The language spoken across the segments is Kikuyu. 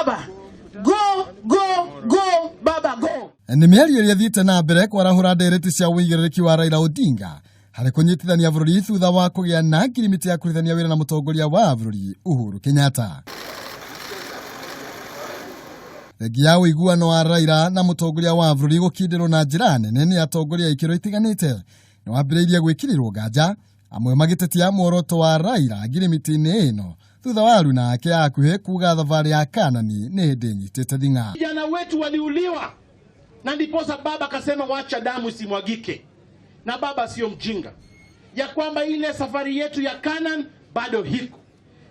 Baba, go, go, go, Baba, go. Nĩ mĩario ĩrĩa ĩthiĩte na mbere kwarahũra ndereti cia ũigĩrĩrĩki wa Raila Odinga harĩ kũnyitithania bũrũri thutha wa kũgĩa na ngirimiti ya kũrutithania wĩra na mũtongoria wa bũrũri Uhuru Kenyatta. Thengia ya ũiguano wa Raila na mũtongoria wa bũrũri gũkindĩrwo na njĩra nene nĩ atongoria a ikĩro itiganĩte nĩ wambĩrĩirie gwĩkĩrĩrwo nganja, amwe magĩtetia muoroto wa Raila ngirimiti-inĩ ĩno thutha wa aruna ake a hakuhĩ kuga thabarĩ ya Kanani nĩ hĩndĩ ĩnyitĩte thing'a. Vijana wetu waliuliwa, na ndiposa baba akasema wacha damu isimwagike, na baba sio mjinga, ya kwamba ile safari yetu ya Canaan bado hiko.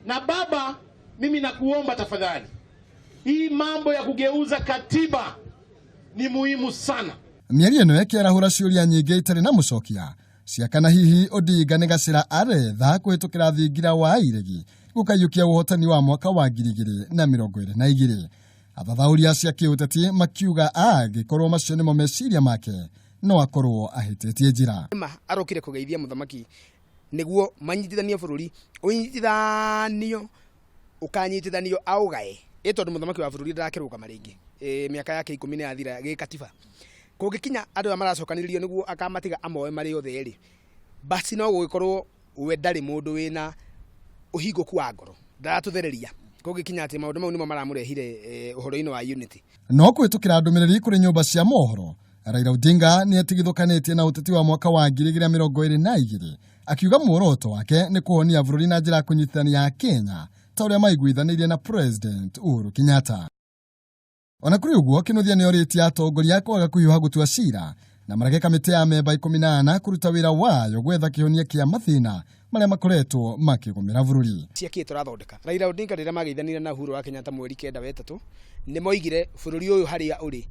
Na baba, mimi nakuomba tafadhali, hii mambo ya kugeuza katiba ni muhimu sana. Mĩario ĩno ĩkĩarahũra ciũria nyingĩ itarĩ na mũcokia cia kana hihi Odinga nĩ gacĩra aretha kũhĩtũkĩra thingira wa iregi gũkaiyũkia ũhotani wa mwaka wa 2022. Athathaũri acio a kĩũteti makiuga angĩkorwo macio nĩmo meciria make no akorwo ahĩtĩtie njĩra. Ma arokire kũgeithia mũthamaki nĩguo manyitithanie bũrũri, ũnyitithanio ũkanyitithanio aũgae, ĩ tondũ mũthamaki wa bũrũri ndarakĩrũgama rĩngĩ, mĩaka yake 10 nĩ yathira gĩkatiba. Kũngĩkinya andũ aya maracokanĩrĩrio nĩguo akamatiga amoe marĩ othe rĩ, basi no gũgĩkorwo we ndarĩ mũndũ wĩna ũhingũku wa ngoro, ndaratũthereria. Kũngĩkinya atĩ maũndũ mau nĩmo maramũrehire ũhoro-inĩ wa unity. No kũhĩtũkĩra ndũmĩrĩri kũrĩ nyũmba cia mohoro, Raila Odinga nĩ atigithũkanĩtie na ũteti wa mwaka wa 2022 akiuga muoroto wake nĩ kũhonia bũrũri na njĩra ya kũnyitithania Kenya ta ũrĩa maiguithanĩirie na President Uhuru Kenyatta. Ona kũrĩ ũguo, Kinuthia nĩ orĩtie atongoria kwaga kũhiũha gũtua cira na mareke kamĩtĩ ya memba 14 kũruta wĩra wayo gwetha kĩhonia kĩa mathĩna marĩa makoretwo makĩgũmĩra bũrũri. Cia kĩ tũrathondeka. Raila Odinga rĩrĩa mageithanire na Uhuru wa Kenyatta mweri 9 wa 3, nĩ moigire bũrũri ũyũ harĩa ũrĩ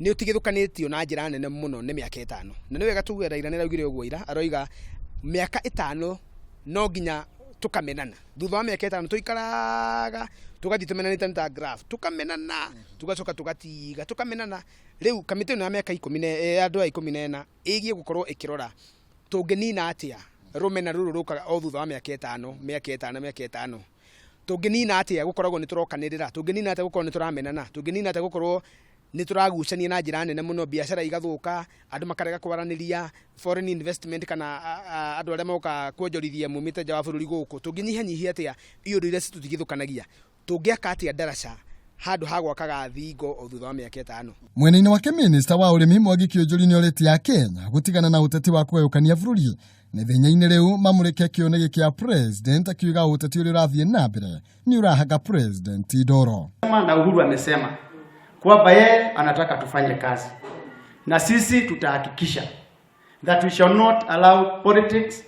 nĩ ũtigithũkanĩtio na njĩra nene mũno nĩ mĩaka 5. Na nĩ wega tuge Raila nĩ araugire ũguo ira, aroiga mĩaka 5 no nginya tukamenana. Thutha wa mĩaka 5 tũikaraga tũgathiĩ tũmenanĩte ta graph, tukamenana, tugacoka tũgatiga, tukamenana. Rĩu kamĩtĩ ĩno ya mĩaka ikũmi na, andũ a 14 ĩgiĩ gũkorwo ĩkĩrora tũngĩnina atĩa rũmena rũrũ rũkaga o thutha wa mĩaka 5, mĩaka 5, mĩaka 5. Tũngĩnina atĩa gũkoragwo nĩ tũrokanĩrĩra, tũngĩnina atĩa gũkorwo nĩ tũramenana, tũngĩnina atĩa gũkorwo nĩ tũragucania na njĩra nene mũno, biacara igathũka, andũ makarega kwaranĩria, foreign investment kana andũ arĩa moka kuonjorithia mumĩte nja wa bũrũri gũkũ. Tũngĩnyihanyihia atĩa iũndũ iria citũtigithũkanagia, tũngĩaka atĩa ndaraca handũ ha gwakaga thingo o thutha wa mĩaka 5. Mwena-inĩ wake minista wa ũrĩmi Mwangi Kiunjuri nĩ orĩtie a Kenya gũtigana na ũteti wa kũgayũkania bũrũri na ithenya-inĩ rĩu mamũrĩke kĩoneki kĩa president, akiuga ũteti ũrĩa ũrathiĩ na mbere nĩ ũrahaka president ndoro. Na Uhuru amesema kwamba yeye anataka tufanye kazi na sisi tutahakikisha that we shall not allow politics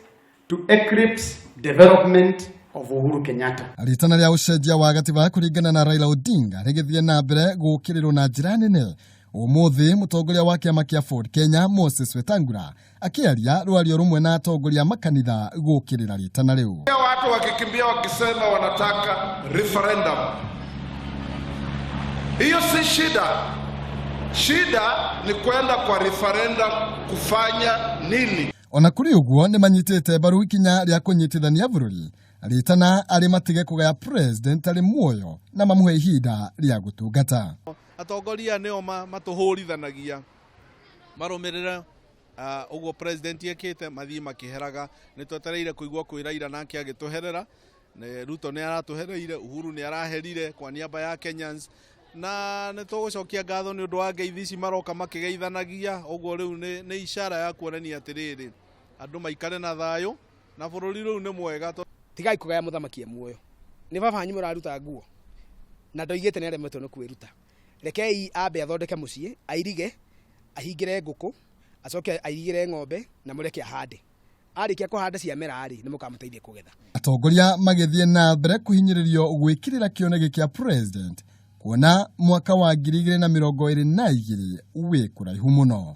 to eclipse development of Uhuru Kenyatta. Ritana rĩa ũcenjia wa gatiba kũringana na Raila Odinga rĩgĩthiĩ na mbere gũkĩrĩrwo na njĩra nene. Ũmũthĩ mũtongoria wa kĩama kĩa Ford Kenya Moses Wetangula akĩaria rwario rũmwe na atongoria makanitha gũkĩrĩra ritana rĩu. Watu wakikimbia wakisema wanataka referendum. Hiyo si shida. Shida ni kwenda kwa referendum kufanya nini? Ona kũrĩ ũguo nĩ manyitĩte mbaru ikinya rĩa kũnyitithania bũrũri ritana arĩ matige kũgaya president arĩ muoyo na mamũhe ihinda rĩa gũtungata. Atongoria nĩo matũhũrithanagia marũmĩrĩre ũguo president ekĩte mathiĩ makĩheraga. Nĩ twetereire kũigua kwĩ Raila nake agĩtũherera. Ruto nĩ aratũhereire, Uhuru nĩ araherire kwa niaba ya Kenyans, na nĩ tũgũcokia ngatho nĩ ũndũ wa ngeithi ici maroka makĩgeithanagia. Ũguo rĩu nĩ ishara ya kuonania atĩrĩrĩ, andũ maikare na thayũ na bũrũri rĩu nĩ mwega. Tigai kũgaya mũthamaki e muoyo. Nĩ baba wanyu mũraruta nguo na ndoigĩte nĩ aremetwo nĩ kwĩruta. Rekei ambe athondeke mũciĩ, airige, ahingĩre ngũkũ, acoke airigĩre ng'ombe na mũreke ahande. Arĩkia kũhanda ciamera rĩ, nĩ mũkamũteithia kũgetha. Atongoria magĩthiĩ na mbere kũhinyĩrĩrio gwĩkĩrĩra kĩoneki kĩa president kuona mwaka wa 2022 wĩ kũraihu mũno.